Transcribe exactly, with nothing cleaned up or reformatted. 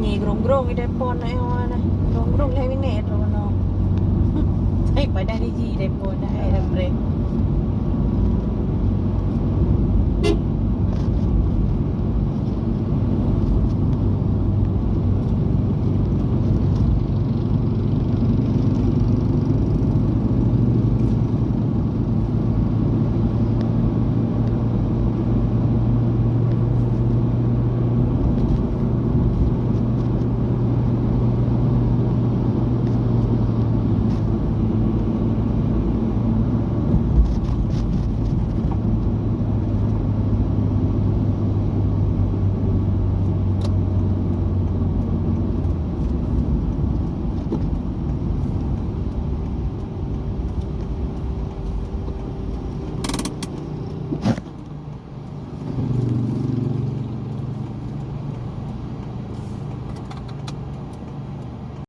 Ni gerong-gerong di depan nak yang mana? Gerong-gerong leh minit tu mana? Tapi padah di ji depan dah eh dah break.